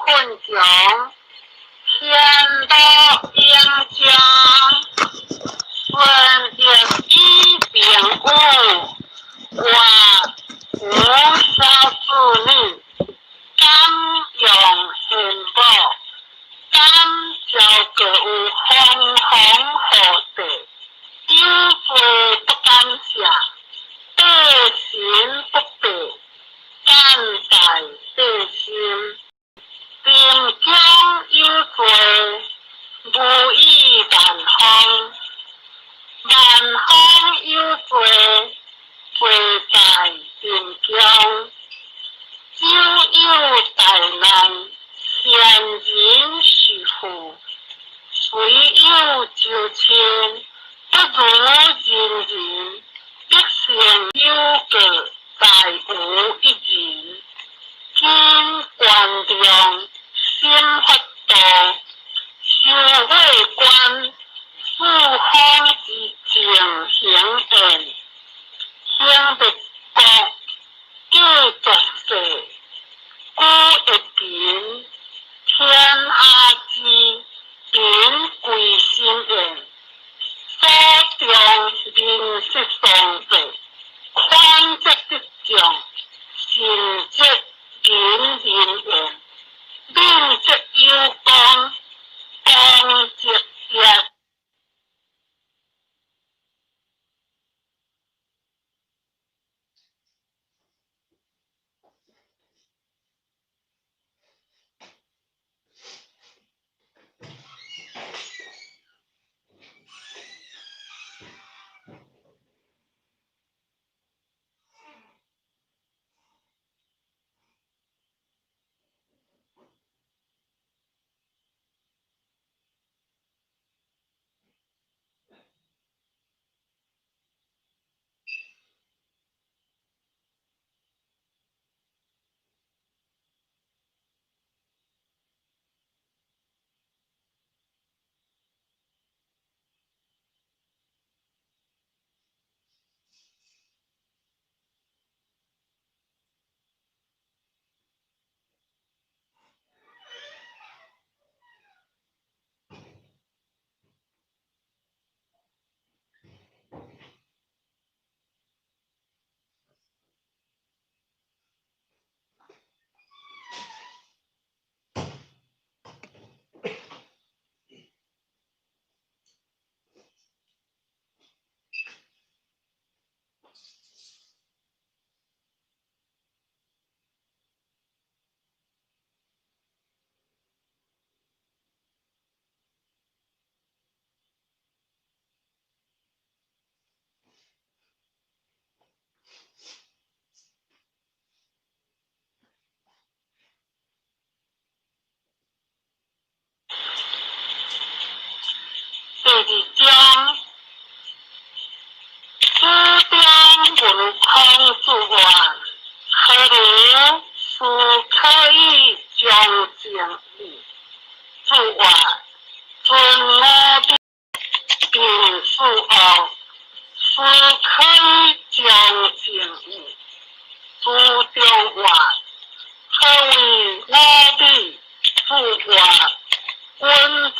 困窮，天道應將，順應以平有，活無小子女，感揚賢母，感召各有風風雨地，有罪不感謝，百神不拜，感大百心。貧窮有罪，無以萬方；萬方有罪，罪在貧窮。久有大難，賢人是富；雖有周親，不如仁人。百姓有過，在無一人。今觀眾審法度，修會官，四方之正行焉。興滅國，過絕世，古一貧，天下之民歸心焉。所重民失喪者，寬則得眾，慎則民仁焉。敏則有功，功則業。第二章，書中聞孔子曰：何如斯可以將正義？子曰：尊五禮，貧四惡，斯可以將正義。子張曰：何謂五禮？子曰：君子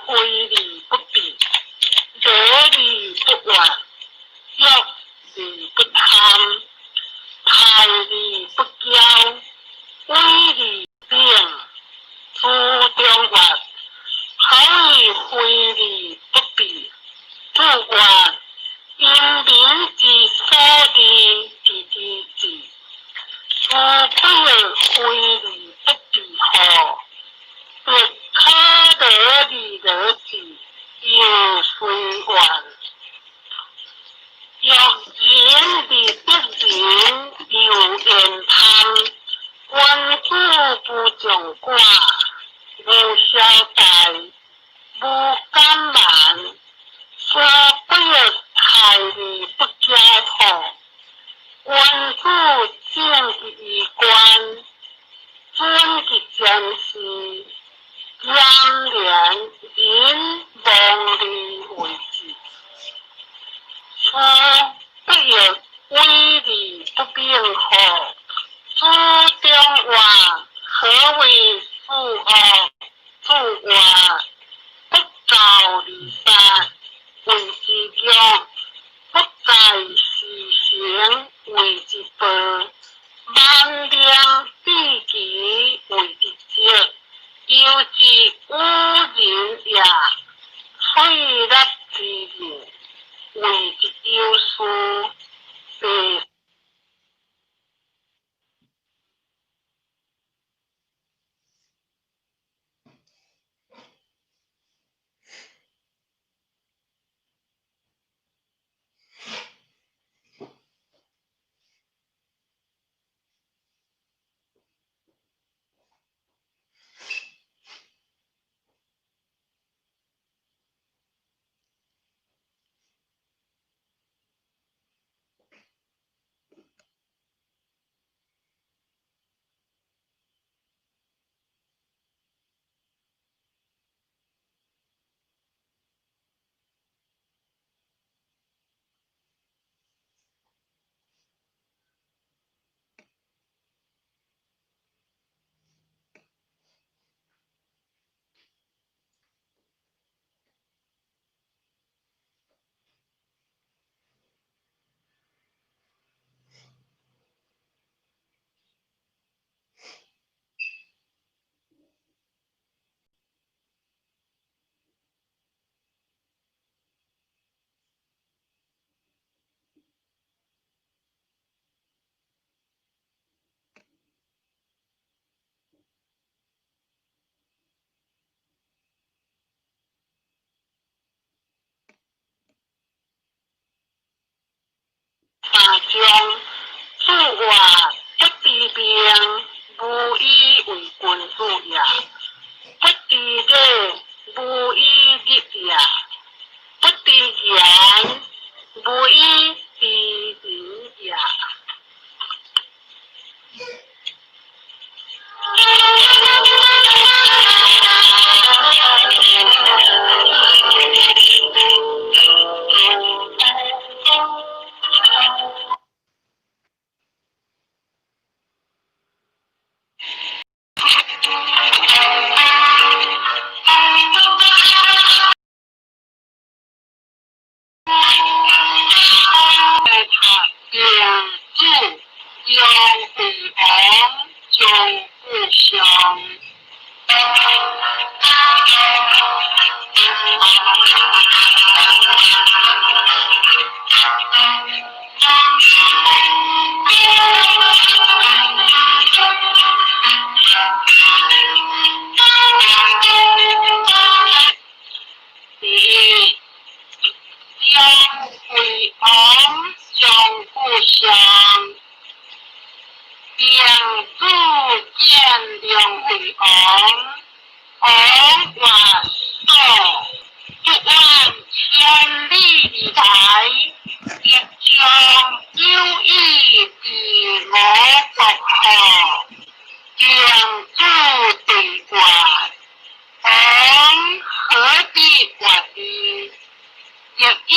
非禮不避，樂而不怨，欲而不貪，泰而不驕，威而不柄。子張曰：何謂非禮不避？子曰：因民之所利而知之，斯不亦非禮不避乎？不可樂而樂之，猶隨願。若人而得仁，猶焉貪？君子不重寡，無小大，無敢慢，斯不亦泰而不驕乎？君子正其衣冠，準其前事，嚴廉仁望而為之。斯不亦威而不柄乎？子張曰：何謂斯惡，主話不教而殺謂之虐，不在時成謂之暴，萬念致其謂之積，猶之與人也，喙舌之仁謂之有司。第三章，主話不知命，無以為君子也；不知禮，無以立也；不知言，無以知仁也。塔平主杨惠王张富相。第一，杨惠王张富相，平主见梁惠王，王曰所不远千里而来，欲将有意伫我国何？平主对曰：王何必决之？欲有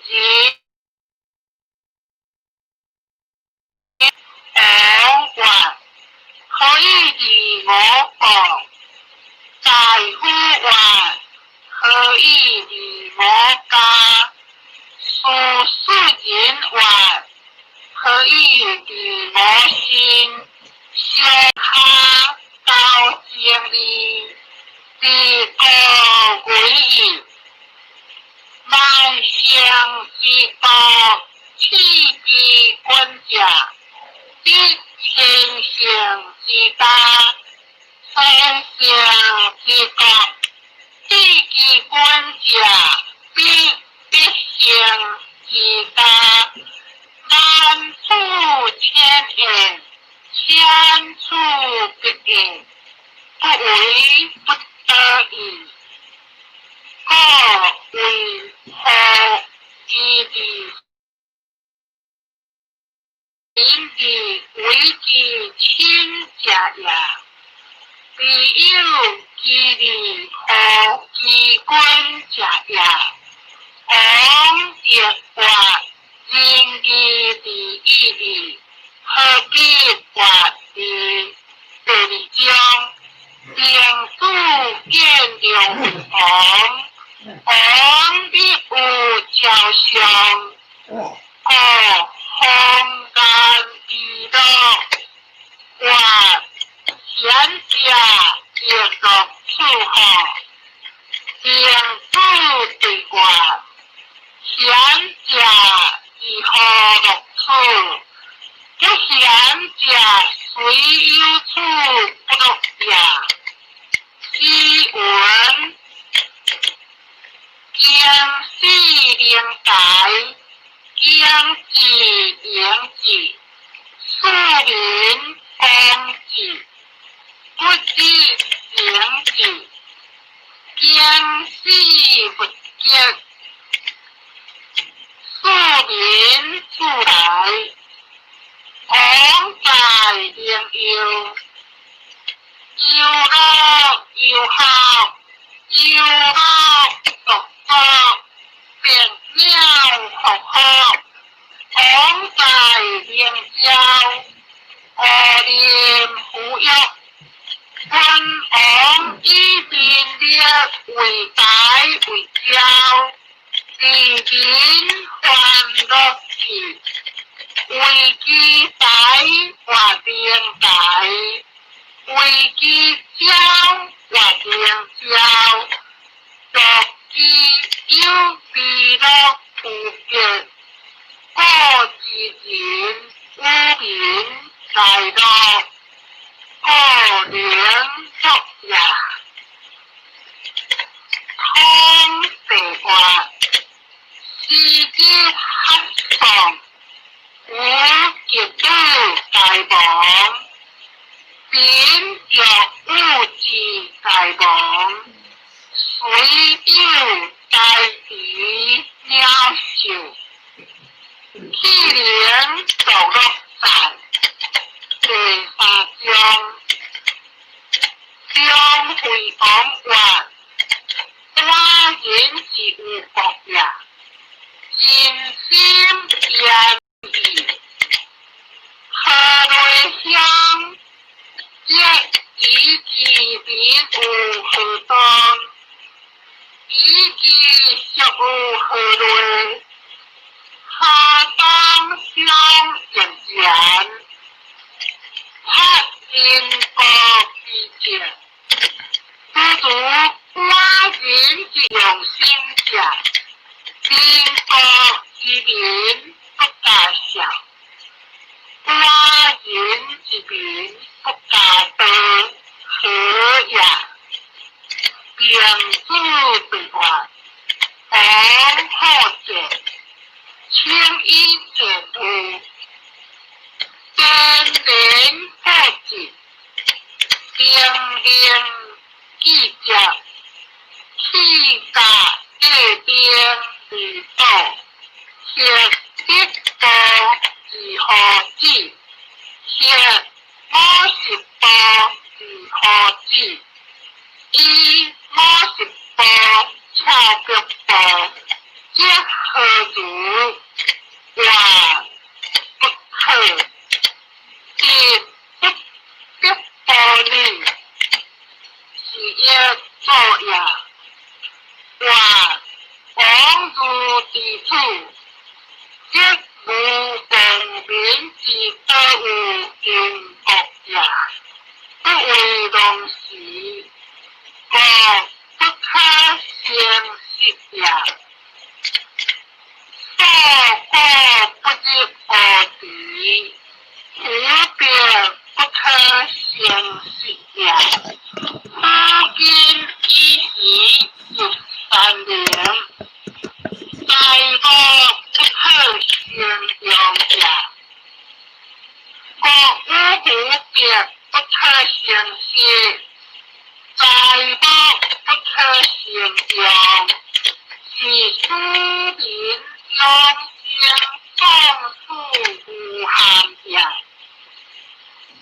人王曰：何以伫我國？大夫曰：何以伫我家？司庶人曰：何以伫我身？上下交情義，自古為矣。萬乘之國，賜之君者，必千乘之家；千乘之國，賜之君者，必百乘之家。萬處千言，千處百言，不為不得已。故為何以利？人之為之親者也，必有其利乎其君者也。王亦曰：仁義禮義矣，何必決之？第二章，平號，平子對外，賢者如何樂此？不賢者雖有此不樂也。詩云：經世靈台，經智營智，庶民公智，不知行智，經世不結，庶民自來，王在靈佑，遊樂遊學，遊樂獨作，變鳥復好，王在靈霄，烏林扶育，君王以民力為台為驕，治民歡樂志，為其台活靈台，為其驕活靈驕，獨其有彌樂富吉，故之人與民大樂，故能樂也。通地外，時日合喪，無吉女大亡，貧弱有志大亡，雖有呆愚鳥獸，氣靈獨樂在。第三章，張惠王曰：寡人之有國也，盡心焉矣。河內鄉，則以其民有何當？以其屬有何類？何當相應言？察人國之政，不如寡人之用心者。民國之民不加孝，寡人之民不加德，何也？平子對曰：王好戰，請以戰乎？天人好戰，兵令記者，氣甲帶兵離島，學北部之何子，學五十步之何子，以五十步超北部，則何如？曰不可。得不北部里，是亦作也。曰：王如知此，則無共民之得有興國也，不為農時，故不可成實也。所過不入烏池，虎別不可成實也。古今以時入山林，財物不可成用也。國與虎別不可成實，財物不可成用，是使民用心壯士無限也。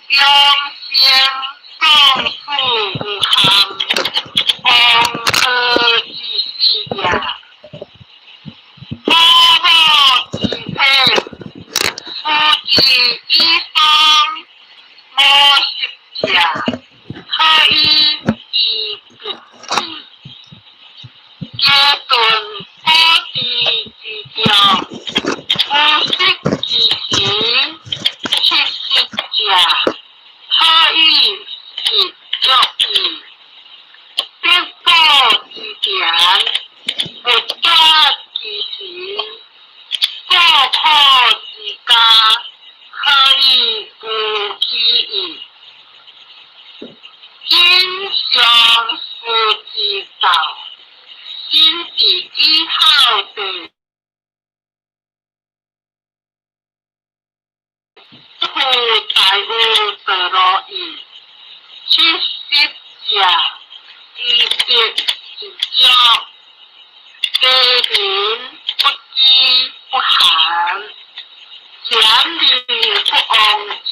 用心壯士無限，王何之死也？母老之體，夫之以方五十者，可以醫別之。家頓古之之條，無識之時，70者，可以食藥矣。別苦之家，何以無飢矣？今上師之道，信之以孝弟，夫大有得樂矣。70者，以得一足，低民不飢不寒，儉而不亡者，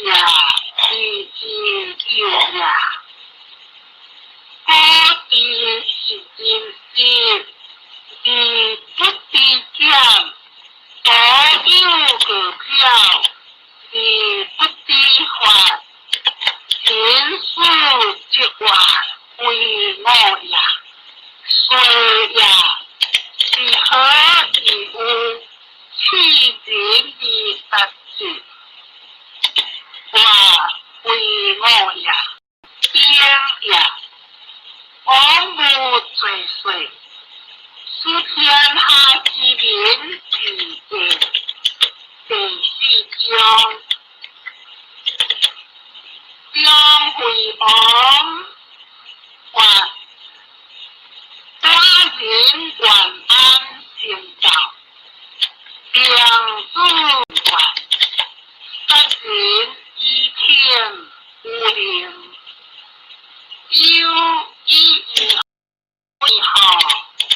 以之有也。古之食人食，而不知儉；保有外表，而不知法。人死則活，非我也。歲也，是何以有棄人而達之？活非我也。丁也，王無罪稅，使天下之民之義。第四章，張惠王曰：寡人願安成道，明主曰：殺人以聽有靈，有以為號，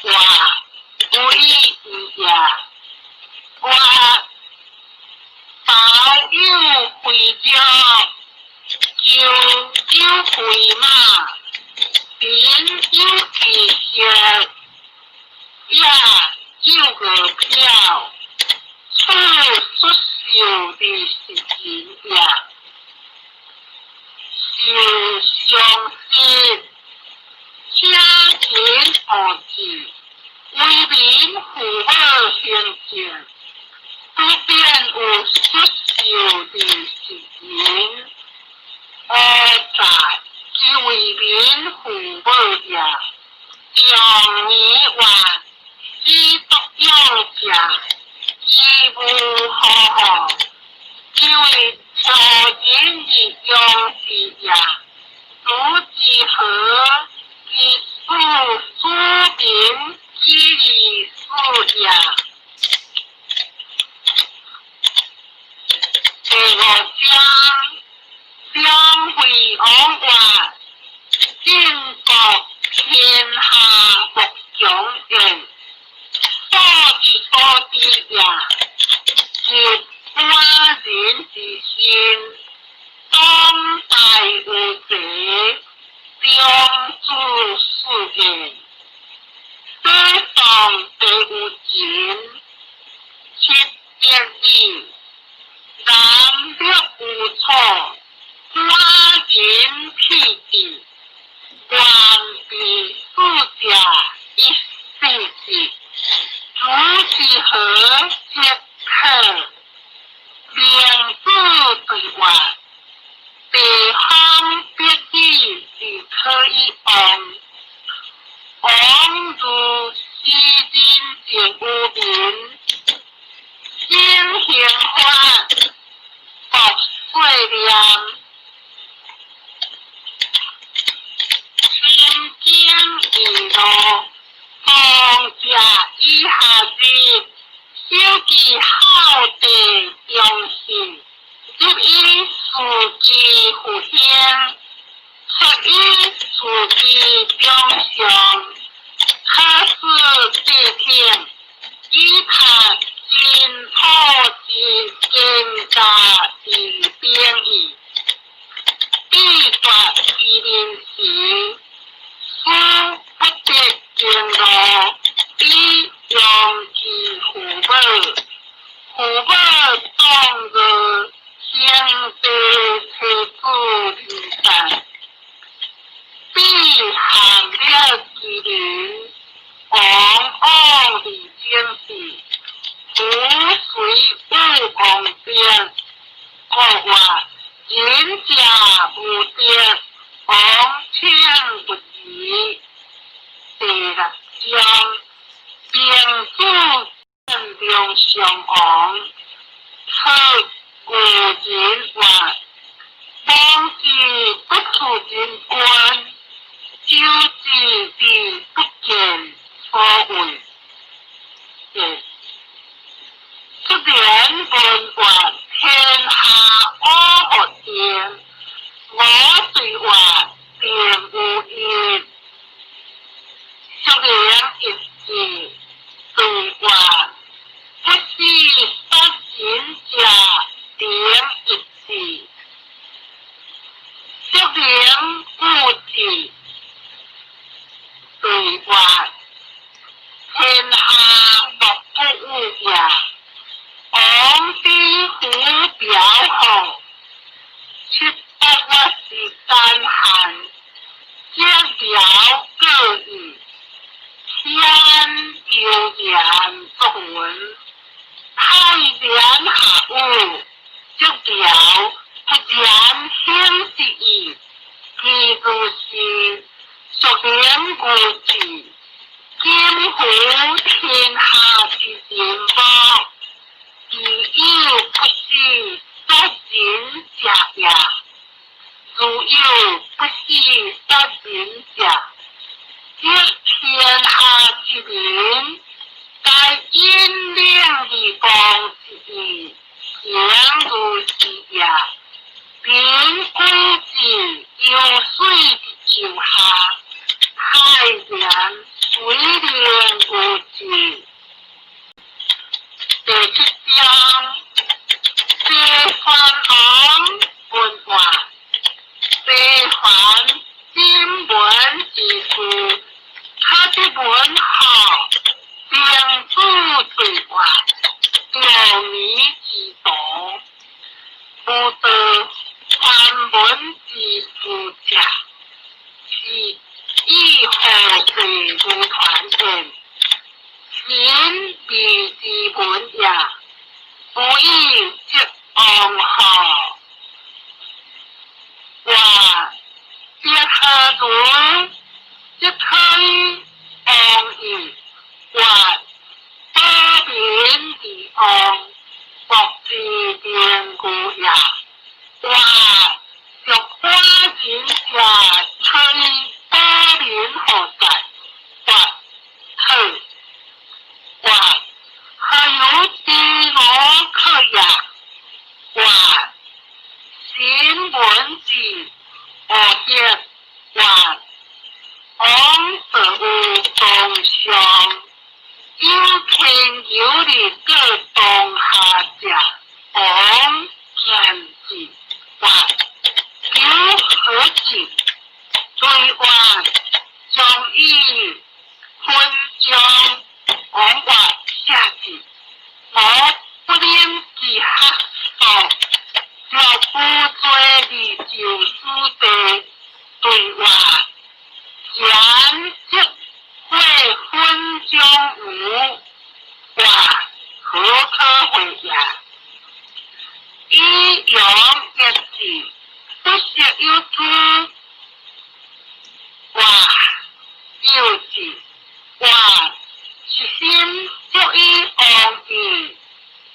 曰無以為也。曰保有肥肉，厩有肥馬，廩有其色，野有外表，此出受而食人也。受上失，請人惡志，為民父母行政，不便有出受而食人。何在其為民父母也？仲尼曰：子獨養者，其無何惡？其為挑人而養之也。主之何？其使庶民幾而死也。第五章，梁惠王曰：晉國天下莫強焉，所之所知也。及寡人之心，當大有賊，中主事焉。世上第有情，七得理，南略有楚，寡人辟地，願被使者以死之。主之何則可？明主對曰：地方必以而可以王。王如使人政有民，省刑法，國稅念，親經義路，王者以下日，守其孝弟忠信，入以事之復興，出以事之中上，可使帝聽，以察真土之堅甲之兵矣。必奪之民時，使不得經路，以養其父母。父母當若兄弟妻子離散，彼含掠之人，往往而整治，夫隨有王兵，國曰：仁者無敵，王請勿疑。第六章，明主見梁襄王，出牛人話，王之不處人君，周之而不見所畏。出言問話，天下阿何定？我對話定無疑。叔言一字對話，不是殺人者定一字。叔言五字對話，天下莫不有也。王之乎表號，七八月是干旱，這表各異，天悠然作雲，太陽下雨，這表不然顯之意，其就是屬言五字，今乎天下之人莫，其有不是殺人者也。如有不是殺人者，則天下之民，皆引領而王之意，行如是也。民歸之有水之就下，太陽水靈有之。第七章，謝桓王問話，謝桓今文之事，他的文學，定主對話，著迷之徒，無道繁文之事者，是以何罪如團言？神秘之文也，不以則王何？話則何如？則可以王矣。話保民而王，國之靈具也。話欲寡人者，可以保民何在？話好。話何有知我可也？話新聞之何業？話王得有東上，有天有地各當下者，王見之。話有何志？對話將以分將王話下字，我不能其學說，若不做的就是的對話，言則會分將無話何可回也？以陽一字，不學有之，話有字，話一心足以王矣，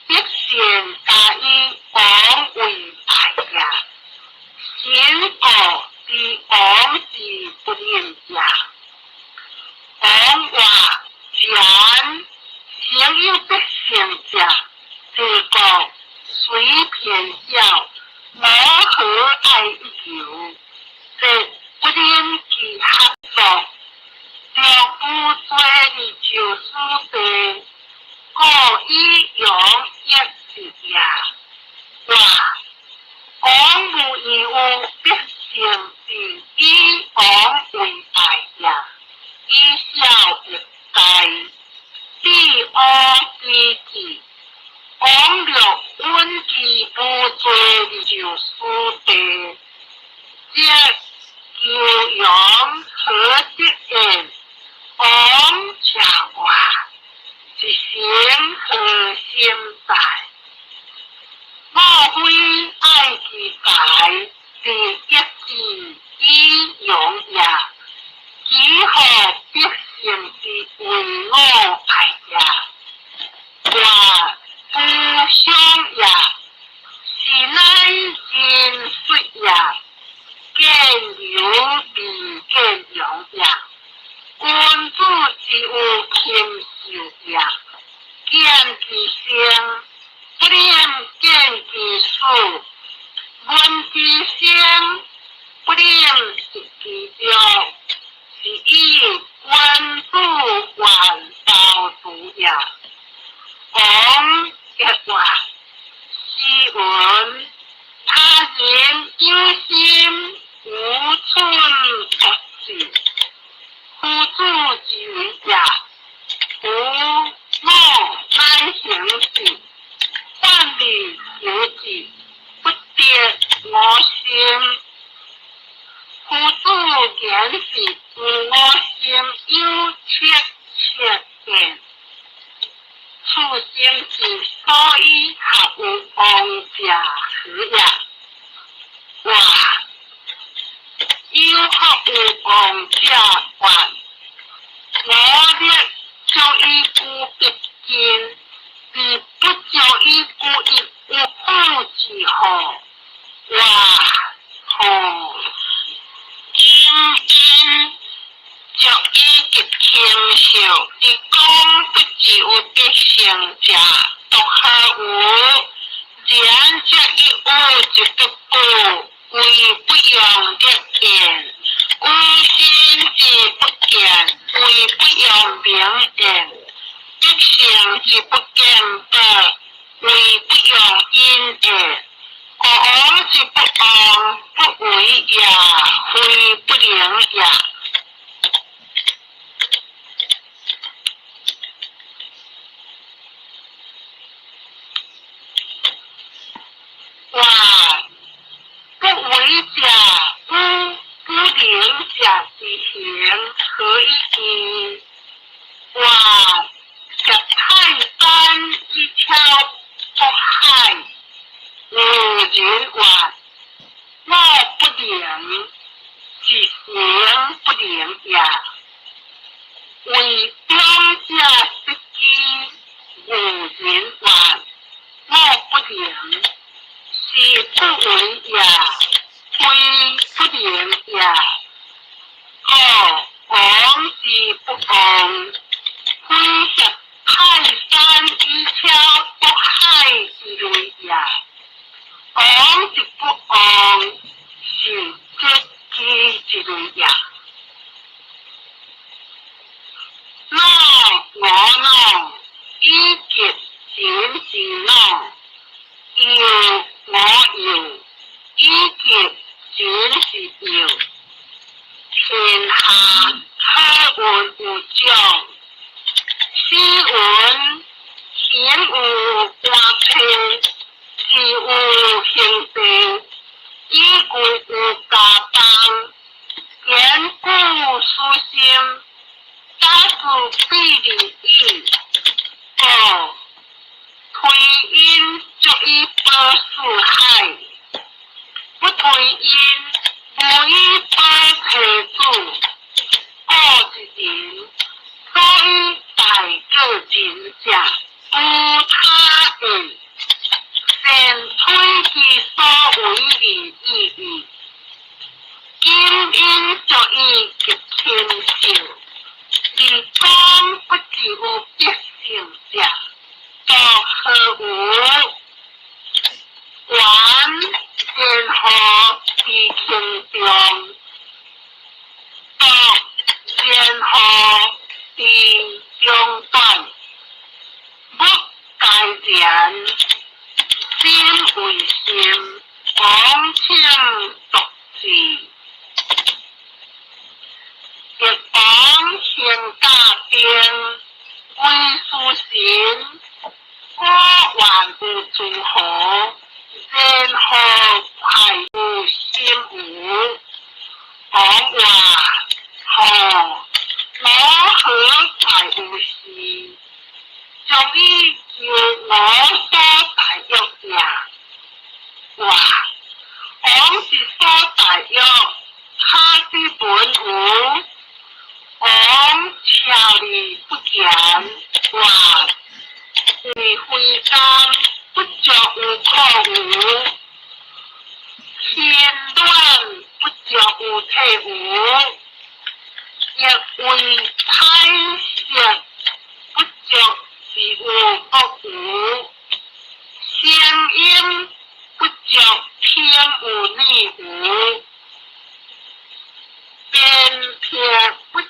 必先加以王為愛也。先國之王之不能也。王話言，先有必勝者，這個雖偏小，我何愛一求？這不能其學說，若不做的就是的，故以陽一字也。話王無義有必勝之，以王為愛也。以小益大，比王之智。王略穩其不做的就是的，則求陽何得言？王者話，一心何心在？莫非愛其才，而一字以陽也？其何必勝之為我愛也？話不相也。見猶未見陽也。君子之有禽獸也，見其生，不能見其死；聞其聲，不能食其肉。是以君子遠貂蟠也。王曰話：斯云，他人有心，無寸不智。夫子之為也，夫我乃行之，反而求之，不得我心。夫子言是無我心有戚戚焉，此心之所以合有王者何也？哇！有學有王者願，我欲足以故必近，而不足以故一有虎之何？哇！吼！今因足以及禽獸，而講不知有得勝者，獨何無？然則一有之不顧，為不用力言；為心之不見，為不用明言；得勝之不見報，為不用隱言。國王之不王，不為也，非不能也。哇！不為者與不能者之行，何以異？哇！挾泰山以超渤海，有人曰：我不能，是行不能也。為中者失之，有人曰：我不能，是不為也，非不能也。故王之不王，非挾泰山以超渤海之類也。王之不王，是節機之類也。老我老，以及人之老；幼我幼，以及人之幼。天下可運有長，斯云行有官批，事有行地，以故有家邦，堅固私心，打自比利矣。故推因足以保四海，不推因無以保妻子。故一人所以大過人者，無他厭，善推其所為而已矣。今因足以及禽獸，而講不知有得勝者，獨何無？還然何之輕重？獨然何之長短？物皆然，心為心，王請獨治。翼王行甲兵，為事神，果願有諸侯，然何快有心無？王曰：吼！我何怪有事？足以求我所大欲也。哇！王之所大欲，他之本無。王超而不言，哇！為非甘，不足有可無。親戀不足有體無，欲為彩色不足是有國無，聲音不足聽有耳無，鞭辟不足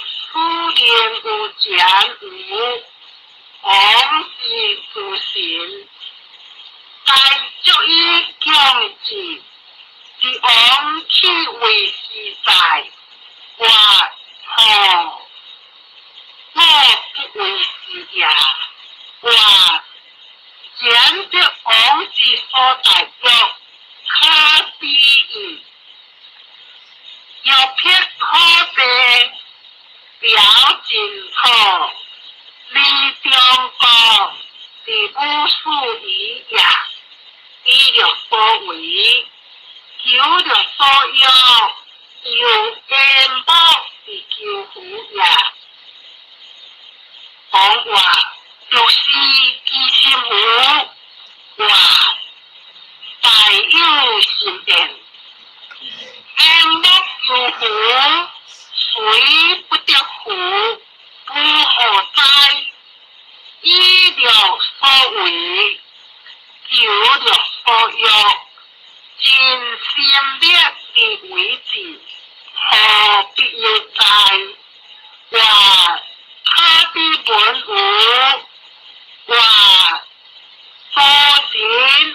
使令有前無，王之諸神，皆足以強志。自王去為是哉？我何我不為是也？我簡得王之所在約，可比矣。欲辟可地，表盡土，離中國，是武士矣也。以樂所為，求樂所欲，猶煙幕之求符也。王話，欲是其心無，話大有心變。煙幕求符，雖不得符，不何哉？以樂所為，求樂所欲，盡心力而為之，何必有哉？話可比文無，話楚人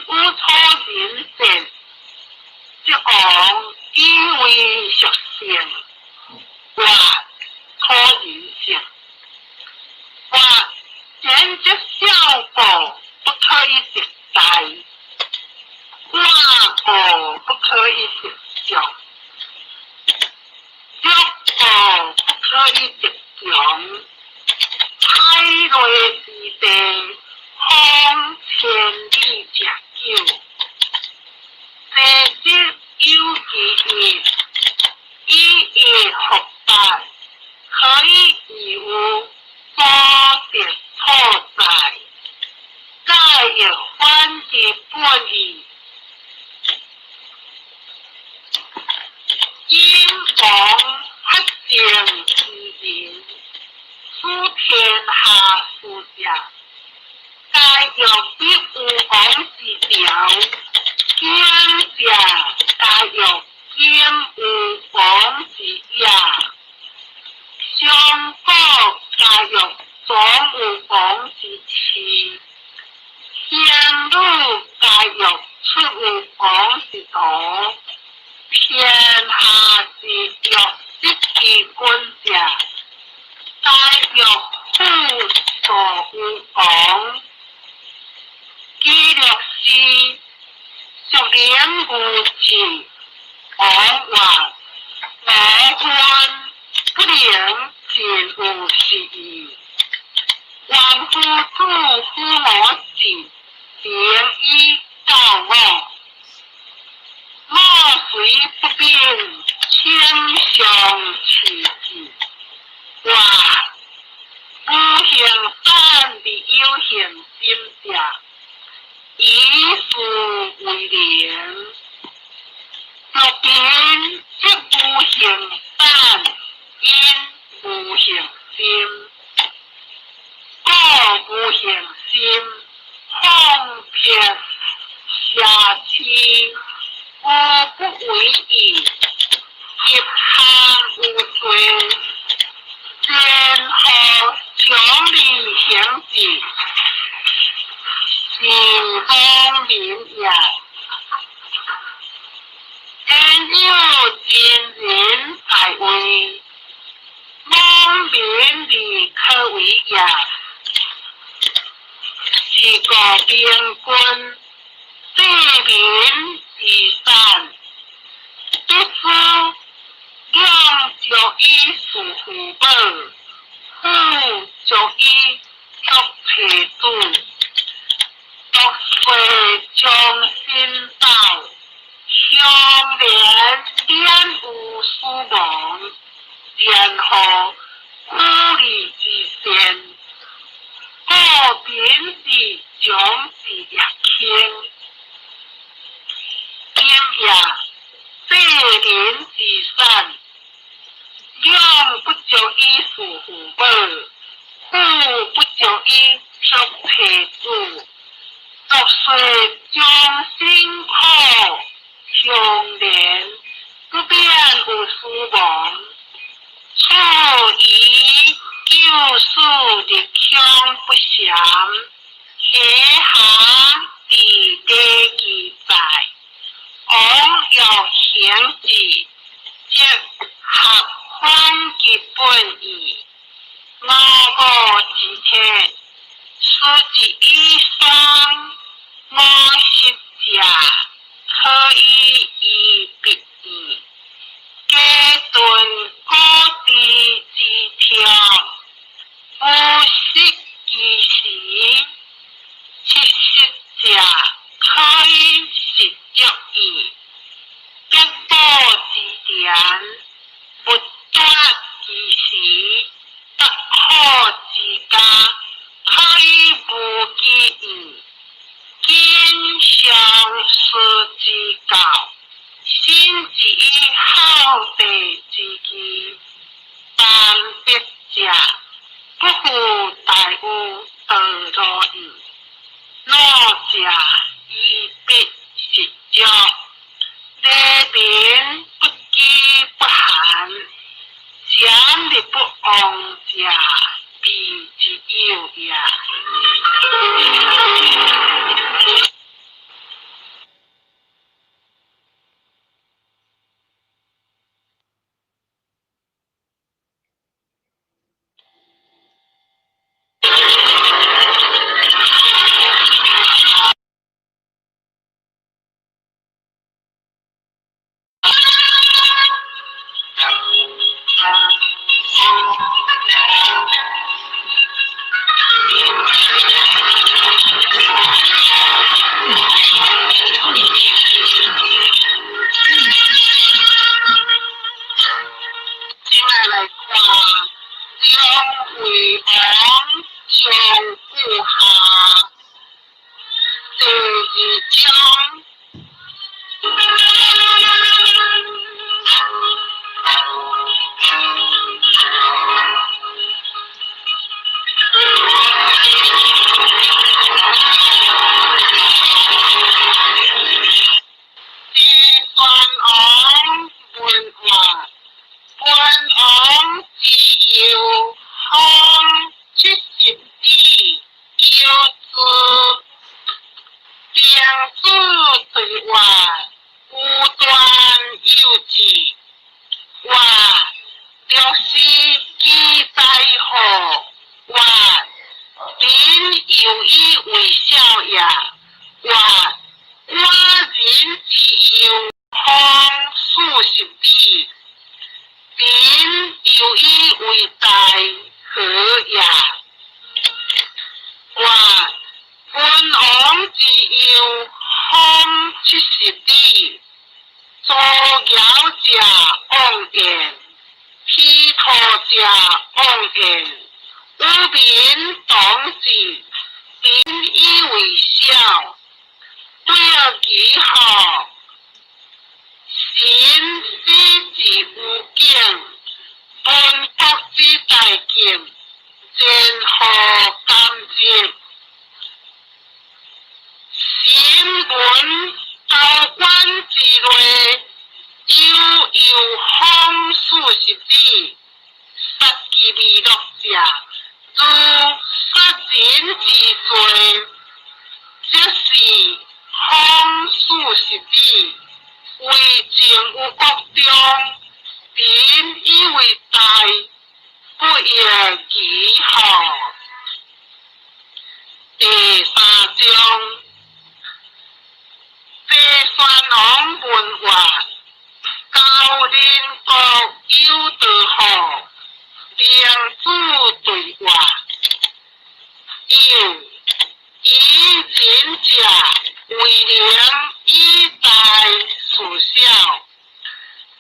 有楚人善，則王以為屬性。話楚人性。話簡則小過不可以得大，寡過不可以得眾，弱過不可以得強。海內之地，方千里者久。地則有其一，以一覆八，可以以有所得所在，蓋欲反其本意。殷王發政之人，使天下事者，皆欲必有王之朝，強者皆欲兼有王之野，上古皆欲總有王之賜，仙女皆欲出有王之徒，天下之欲得其君者，皆欲輔助有王。記錄是屬靈無智，王話無分不能盡有是義。願夫子輔我志，能以教我。我雖不明，請相持之。話無形散而有形心者，以事為能。若貧則無形散，因無形心。故無形心，放撇瑕疵，無不為義。入行有罪，前後常理行之，是妄民也。焉有真人在位，妄民而可為也。是故明君，治民之善，必須養足以事父母，撫足以囑妻子，獨歲將身道，鄉連免有死亡，然後苦利之善，故民之長之若輕。兵也，濟人之產，養不足以事父母，撫不足以囑妻子。若說終身苦，相連不免有死亡。處於救死日鄉不詳，下下佇禮記載，王若行之，則合反其本意。五五之天，事之以喪，50者，可以醫必義。家頓古地之聽，無失其時。70者，可以實足矣。百寶之田，勿絕其時。百口之家，可以無其義。今上師之教，信之以孝弟之義，300者，不負大有道路矣。老者醫必實足，禮民不飢不寒，儉力不亡者，備之有也。今仔來看梁惠王上古下第二章。齊宣王問曰：文王之幼，封70里，有之。曾子對曰：吾斷有之。曰：六十其在乎？曰：民猶以為小也。曰：寡人之幼，封40里，民猶以為大，何也？曰：文王之幼，封70里，足枵者妄言，虛徒者妄言，與民同治，民以為小。對其號，神死之無境，文國之大境，前後甘之。新聞高官之類，猶有封40里，殺其未樂者，如殺人之罪，則是封40里，為政有國中，民以為大，不亦其號。第三章，齊宣王問曰：高陵國有道乎？孟子對曰：有。以仁者為能以大事小，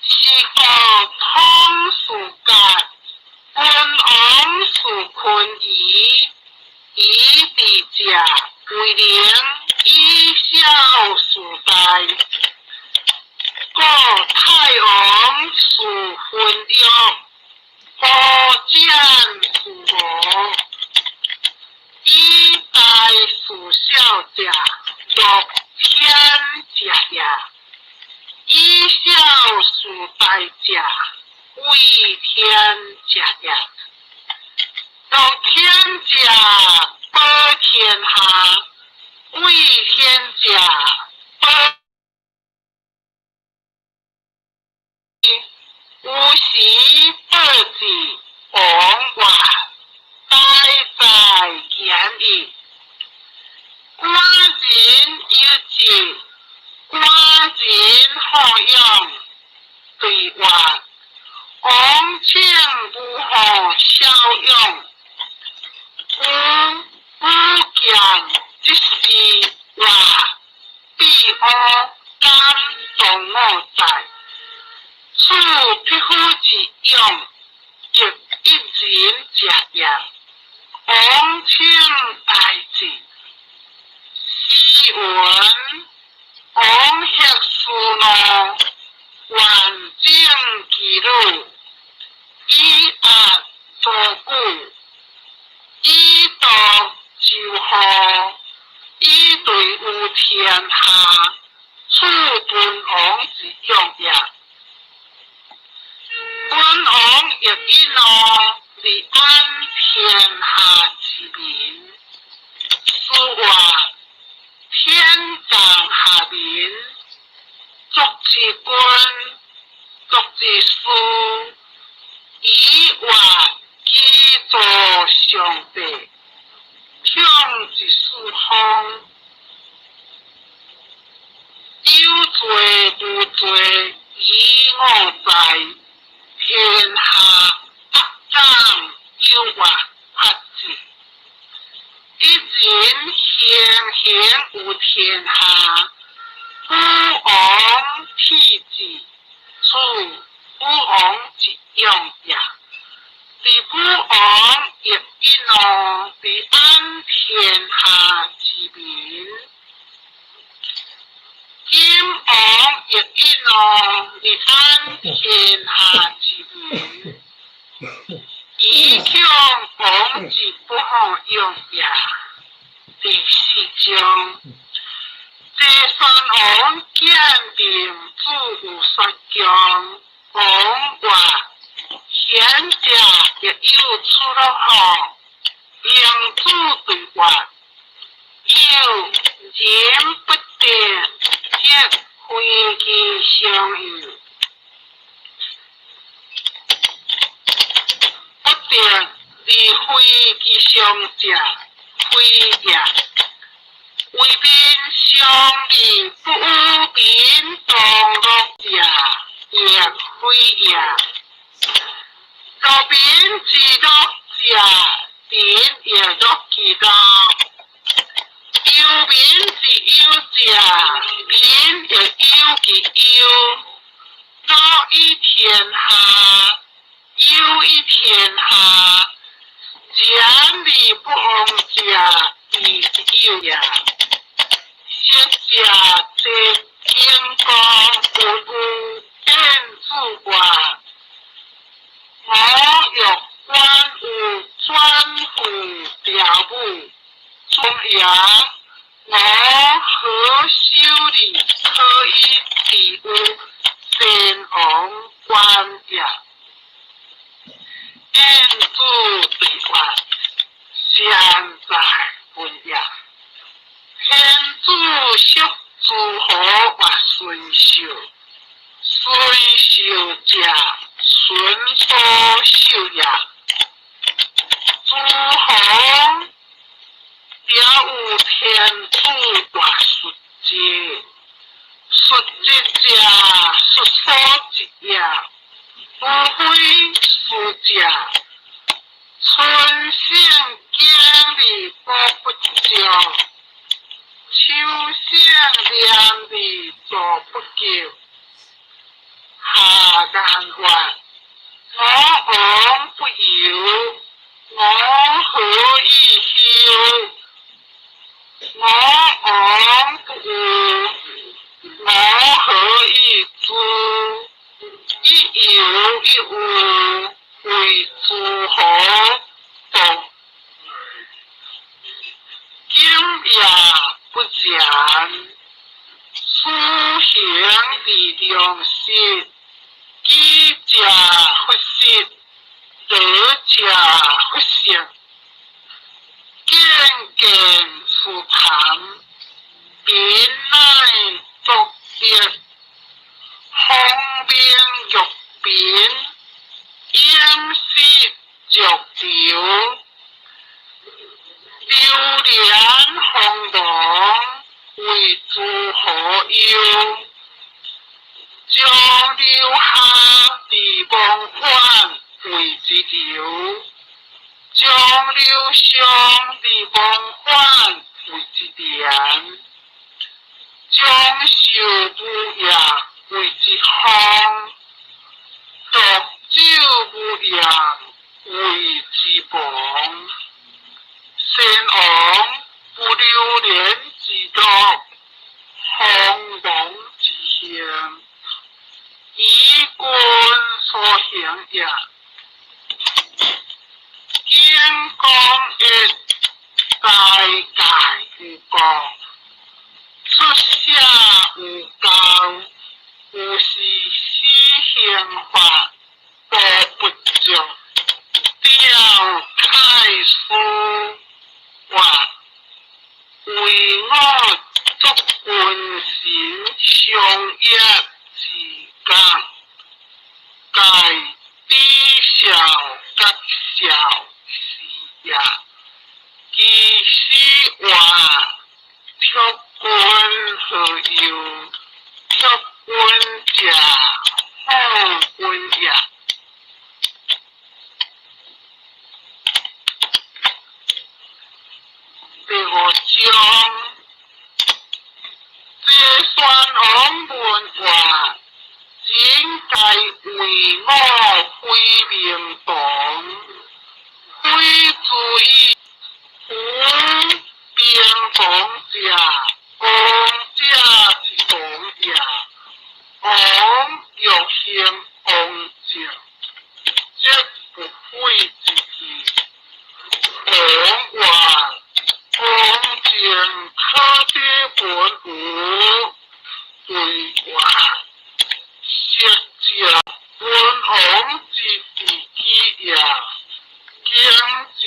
是故統事甲，文王事坤儀，儀智者為能以小事大。太王事婚約，呼展事無，以大事小者，樂天者也；以小事大者，畏天者也。樂天者，保天下；畏天者，保。有時報之王曰：大哉言矣！寡人有志，寡人好勇。對曰：王請如何驍勇？吾武將之士曰：比我敢當我哉？此匹夫之勇，亦一人者也。王請大志。詩云：王克斯怒，完整其魯，以壓諸玖，以度周賀，以對於天下。此君王之勇也。君王欲以怒而安天下之民。詩曰：天降下民，國之君，國之師，以曰其助上帝，統一四方。有罪無罪，以我在。天下不敢有曰法治。一人行行有天下，武王體之，此武王之勇也。伫武王欲以怒而安天下之民。今王欲以怒而安天下之民。以恐王之不可用也。第四章，齊宣王見定子有說強，王曰：賢者亦有處樂乎？孟子對曰：有人不得，則非其相有；不得而非其相者，非也。為民相利不與民同樂者，亦非也。樂民之樂者，民亦樂其樂；憂民之憂者，民亦憂其憂。樂以天下，憂以天下。將而不亡者，亦有也。昔者齊景公問有晏子曰：我欲觀有轉乎調舞，中也。我何修理可以治有先王官也？晏子對曰：善哉問也！天子屬諸侯曰孫壽，孫壽者，孫所壽也。諸侯了有天子曰叔節，叔節者，叔所節也。無非叔者，春省經而補不足，秋省廉而助不及。下言曰：我王不憂，我何以憂？我王不憂，我何以知？不然，思行而良實，己者弗失，他者弗成。見見思貪，貧乃作德，方明欲貧，飲食著搪，流連鋒芒，為諸何憂？將留下佇忘返為一流，將留上佇忘返為一連，將壽無掖為一方，濁酒無厭為之亡。先王不流連之樂，鋒芒之興，以君所行也。景公一齋戒有過，出舍有教，有是死刑法無不足。吊太師曰：唯我作君臣相約之覺，蓋知孝覺孝是也。其師曰：託君何憂？託君者，好君也。第五章，齊宣王問曰：人皆謂我非明堂，非足以夫明堂者，王者之堂也。王欲興王政，則不廢之義。王曰：王政可得文無？對曰：昔者文王之治己也，強者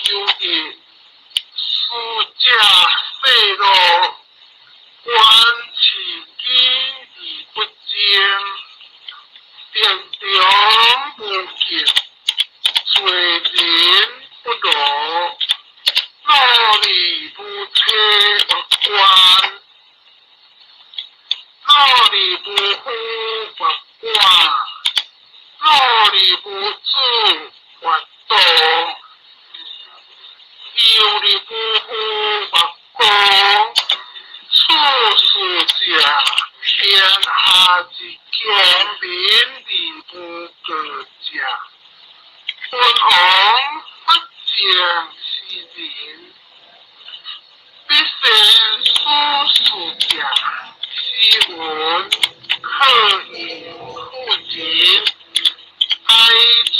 久矣，輸者世樂，觀其己而不爭，敵良無敬，罪人不羅，努力無車莫關，努力無夫莫寡，努力無子莫多，憂力無夫莫孤。處事者，天下之強民而無過者。文王不正是人，必先處事者，斯文可以婦人，哀處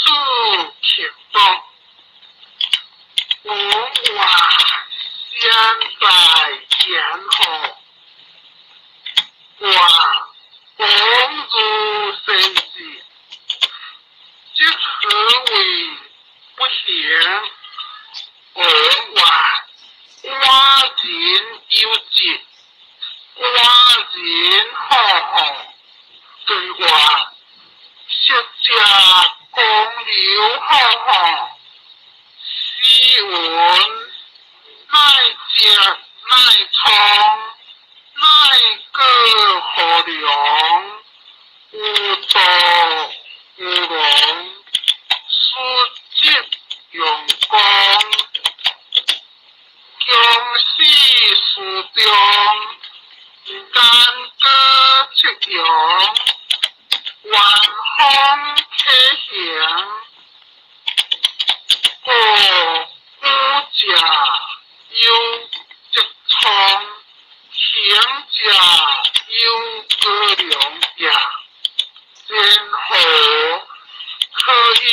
克篤。王曰：先在言何？曰：王如先智，則何為不行？王曰：寡人有疾，寡人好好。對曰：昔者公劉好好，斯文乃疾乃瘡，乃過河梁，有道有容，斯則用功，強死事中，干戈赤陽，元風啟行，過古者有疾瘡，行者有過梁也。然何可以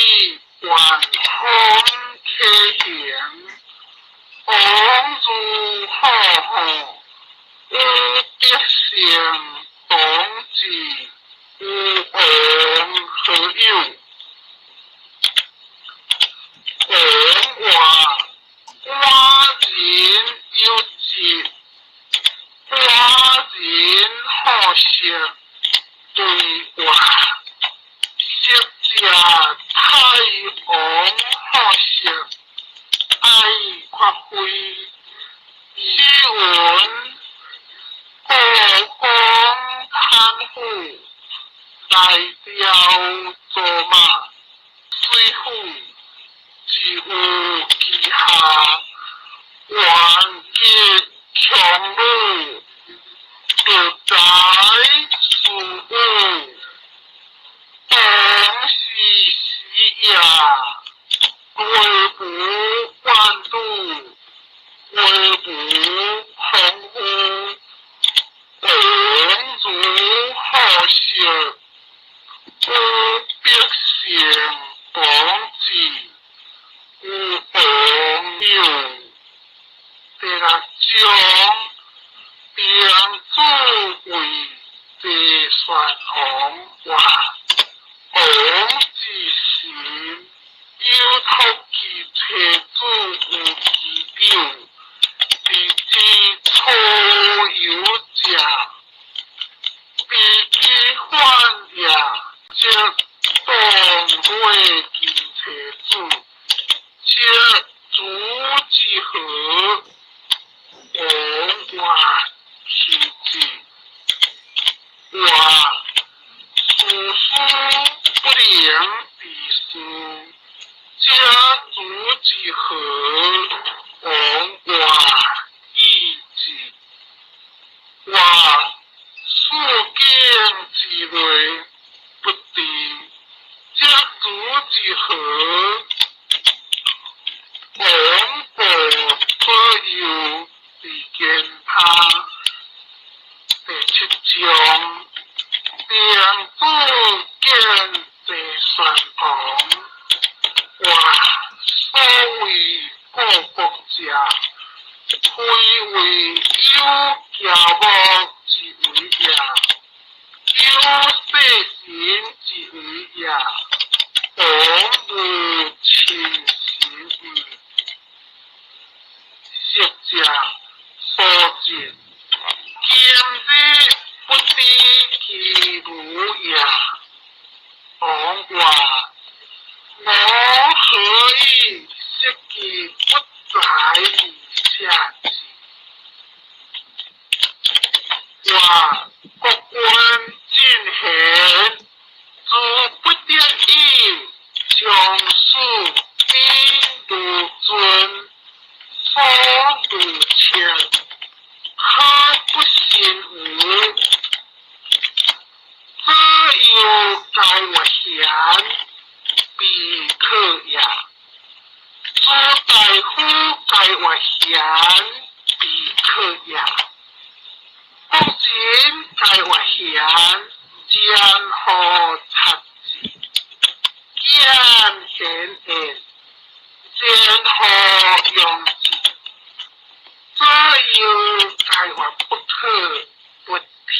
元風啟行？王如好好，號，有德性當治，有王何有？王話寡人有智，寡人好色，對話昔者太王好色，愛發揮。詩云：故宮貪腐，來調做馬，水府自有其下，萬吉強魯，得財事武，當是時也，內無萬魯，外無空虛，王如好色，有百姓當治，有王有。第六章，兵主為齊宣王話，王之心，有託其妻子有其表，佇之初有者，悲其反也，則當過其妻子，則主之何？王話其子，話事事不能治事，則主之何？王話以之。話四境之內不治，則主之何？王過左右治見他。第七章，兵主見齊宣王，話所謂故國者，非為有驕傲之為也，有細神之為也，王無親神矣。昔者所見，今日不知其如也。王話我何以識其不在以下之？話國君進賢，自不得已，將使彼如尊，所如切，可不信無？左右皆曰賢，必可也；諸大夫皆曰賢，必可也。國人皆曰賢，然何察之？見賢言，然何用之？左右皆曰不可，